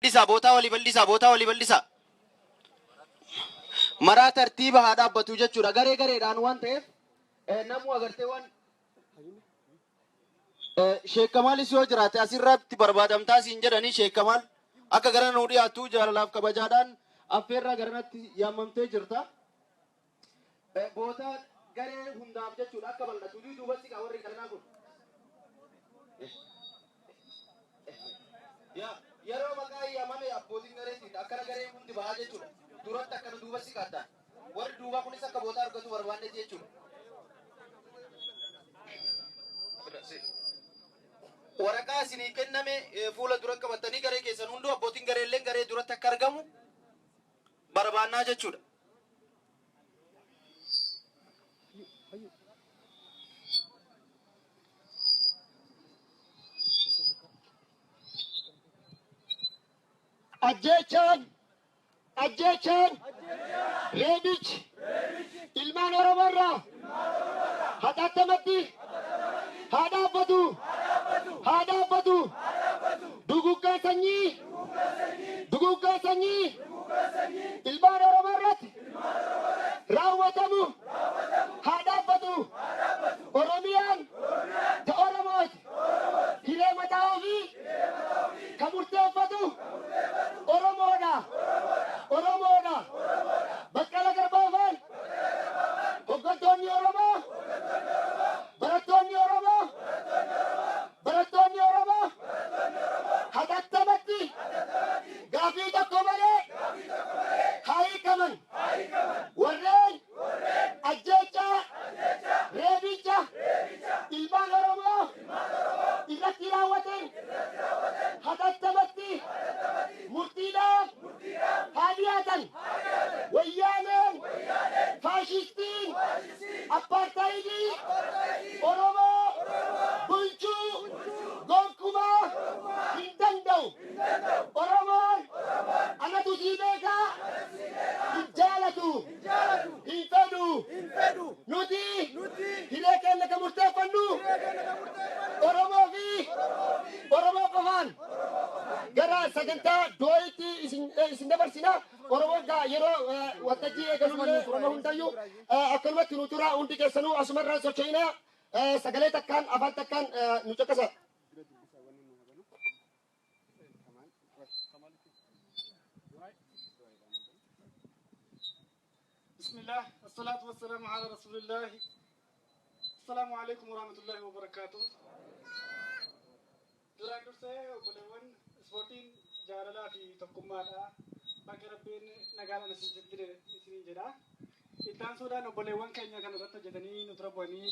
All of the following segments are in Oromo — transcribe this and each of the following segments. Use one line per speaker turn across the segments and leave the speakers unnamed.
Bal'isaa bootaa walii bal'isaa bootaa walii bal'isaa. Maraa tartiiba haa dhaabbatu jechuudha. Garee gareedhaan waan ta'eef namuu agartee waan Sheekkamaalis yoo jiraate asirratti barbaadamtaa siin jedhanii Sheekkamaal akka gara nuu dhiyaattu jaalalaaf kabajaadhaan affeerraa garanatti yaamamtee jirta. Bootaa garee hundaaf jechuudha akka bal'atu duubatti kaa warri garanaa kun. Yeroo maqaa yaamame abbootiin gareetiin akkana gareen hundi bahaa jechuudha. Duratti akkana duuba si kaaddaa. Warri duubaa kunis akka bootaa argatu barbaanne jechuudha. Waraqaa isinii kenname fuula dura qabatanii garee keessan hunduu abbootiin gareelleen garee duratti akka argamu barbaannaa jechuudha.
Ajjeechaan ajjeechaan reebichi ilmaan Oromoo irraa haxaattamatti haa dhaabbatu haa dhaabbatu. Duguggaa sanyii duguggaa sanyii ilmaan Oromoo irratti raawwatamu haa dhaabbatu. Oromiyaan ta Oromooti. Hiree mataa ofii kan murteeffatu Oromoodha. Oromoodha. Baqqala Garbaafaan hoggantoonni Oromoo barattoonni Oromoo barattoonni Oromoo hatattamatti gaafii tokko malee haa hiikaman. Warreen ajjeechaa reebicha ilmaan Oromoo irratti raawwatan hatattamatti murtiidhaaf haa dhiyaatan. Wayyaaneen faashistiin appaartaayidii Oromoo bulchuu gonkumaa hin danda'u. Oromoon anatu sii beekaa hin jaalatu hin fedhu. Nuti hiree keenya kan murteeffannu Oromoo fi Oromoo qofaan gara sagantaa du'aayitti isin dabarsina. Oromoon gaa yeroo waltajjii eegalullee Oromoo hundayyuu akkanumatti nu tura hundi keessanuu asumarraan socho'inaa sagalee takkaan afaan takkaan nu caqasa.
بسم الله الصلاة والسلام على رسول الله السلام عليكم ورحمة الله وبركاته. Duraan dursee obboleewwan ispoortiin jaalalaa fi tokkummaadha. Bakka Rabbiin nagaadhaan isin fide isiniin jedha. Itti aansuudhaan obboleewwan keenya kana irratti hojjetanii nu dura bu'anii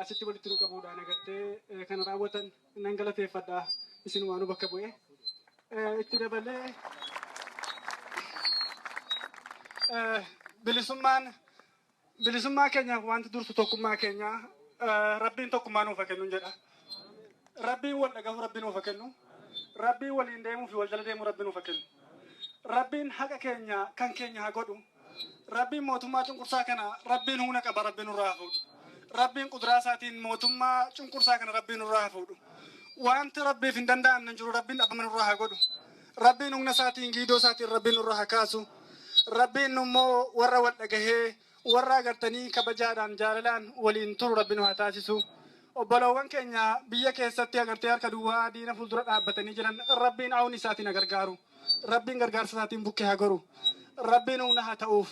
asitti walitti nu qabuudhaan agartee kana raawwatan nan galateeffadha isinumaanuu bakka bu'e. Itti dabalee bilisummaan bilisummaa keenyaaf wanti dursu tokkummaa keenya Rabbiin tokkummaa nuuf haa kennu jedha. Rabbiin wal dhagahu Rabbiin nuuf haa kennu. Rabbiin waliin deemuu fi wal jala deemuu Rabbiin nuuf haa kennu. Rabbiin haqa keenya kan keenya haa godhu. Rabbiin mootummaa cunqursaa kana Rabbiin humna qaba Rabbiin nurraa haa fuudhu. Rabbiin quduraa isaatiin mootummaa cunqursaa kana Rabbiin nurraa haa fuudhu. Wanti Rabbiif hin danda'amne hin jiru Rabbiin dhabama nurraa haa godhu. Rabbiin humna isaatiin giidoo isaatiin Rabbiin nurraa haa kaasu. Rabbiin immoo warra wal dhagahee warra agartanii kabajaadhaan jaalalaan waliin turu Rabbi nu haa taasisu. Obboloowwan keenya biyya keessatti agartee harka duwwaa diina fuuldura dhaabbatanii jiran Rabbiin awni isaatiin haa gargaaru. Rabbiin gargaarsa isaatiin bukkee haa goru. Rabbiin humna haa ta'uuf.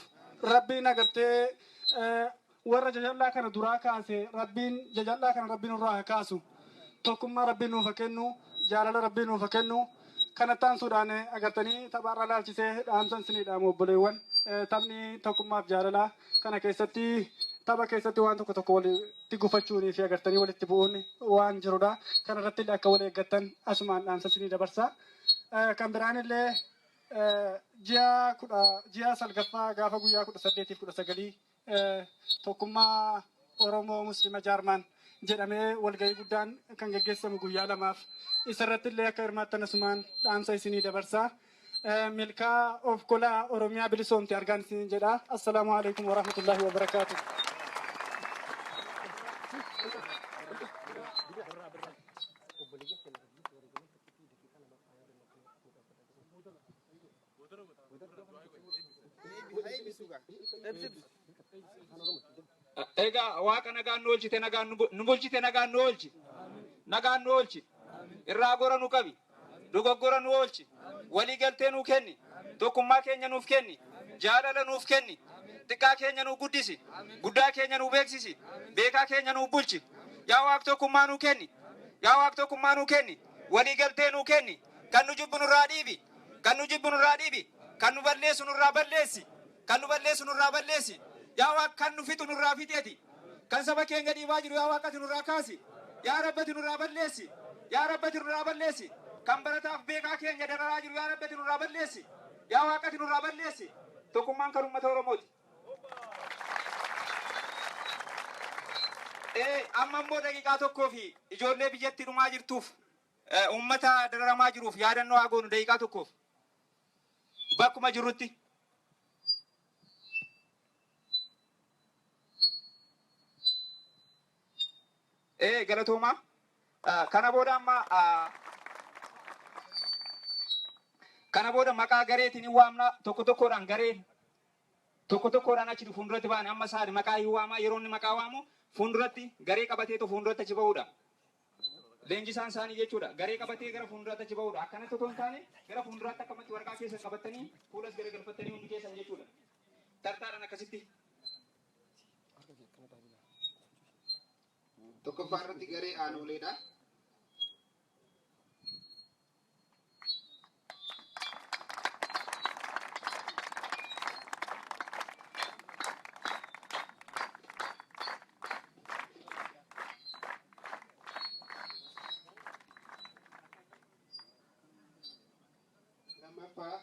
Rabbiin agartee warra jajallaa kana duraa kaase Rabbiin jajallaa kana Rabbiin nurraa haa kaasu. Tokkummaa Rabbiin nuuf haa kennu. Jaalala Rabbiin nuuf haa kennu. Kanatti aansuudhaan agartanii taphaarra laalchisee dhaamsan isinii dhaamu obboleewwan. Taphni tokkummaaf jaalala kana keessatti tapha keessatti waan tokko tokko walitti gufachuunii fi agartanii walitti bu'uun waan jirudha. Kana irratti illee akka wal eeggattan asumaan dhaamsa isinii dabarsa. Kan biraan illee ji'a kudha ji'a salgaffaa gaafa guyyaa 18 fi 19 tokkummaa Oromoo Muslima Jaarmaan jedhamee walgahii guddaan kan geggeessamu guyyaa lamaaf isarratti illee akka hirmaattan asumaan dhaamsa isinii dabarsa. Milkaa of kolaa Oromiyaa bilisoomte argaan isiniin jedha. Assalaamu alaikum warahmatullahi wabarakaatuh.
Egaa Waaqa nagaan nu oolchite, nagaan nu bulchite, nagaan nu oolchi. Nagaan nu oolchi. Irraa gora nu qabi. Dogoggora nu oolchi. Walii galtee nuu kenni. Tokkummaa keenya nuuf kenni. Jaalala nuuf kenni. Xiqqaa keenya nuu guddisi. Guddaa keenya nuu beeksisi. Beekaa keenya nuu bulchi. Yaa Waaq, tokkummaa nuu kenni. Yaa Waaq, tokkummaa nuu kenni. Walii galtee nuu kenni. Kan nu jibbu nurraa dhiibi. Kan nu jibbu nurraa dhiibi. Kan nu balleessu nurraa balleessi. Kan nu balleessu nurraa balleessi. Yaa Waaq, kan nu fixu nurraa fixeeti. Kan saba keenya dhiibaa jiru, yaa Waaqati, nurraa kaasi. Yaa Rabbati, nurraa balleessi. Yaa Rabbati, nurraa balleessi. Kan barataaf beekaa keenya dararaa jiru, yaa Rabbati, nurraa balleessi. Yaa Waaqati, nurraa balleessi. Tokkummaan kan uummata Oromooti. Amma immoo daqiiqaa 1 fi ijoollee biyyatti dhumaa jirtuuf, uummata dararamaa jiruuf yaadannoo haa goonu daqiiqaa 1f bakkuma jirrutti. Galatoomaa. Kana booda amma kana booda maqaa gareetiin hin waamna, tokko tokkodhaan, garee tokko tokkodhaan achi fuulduratti ba'an. Amma saadi maqaa hin waamaa. Yeroo inni maqaa waamu fuulduratti garee qabateetu fuulduratti achi ba'uudha. Leenjisaan isaanii jechuudha. Garee qabatee gara fuulduraatti achi ba'uudha. Akkanatti otoo hin taane gara fuulduraatti akkamatti waraqaa keessan qabattanii, fuulas gara galfattanii, hundi keessan jechuudha. Tartaadhaan akkasitti.
Tokkoffaa irratti garee Aanoleedha. Lammaffaa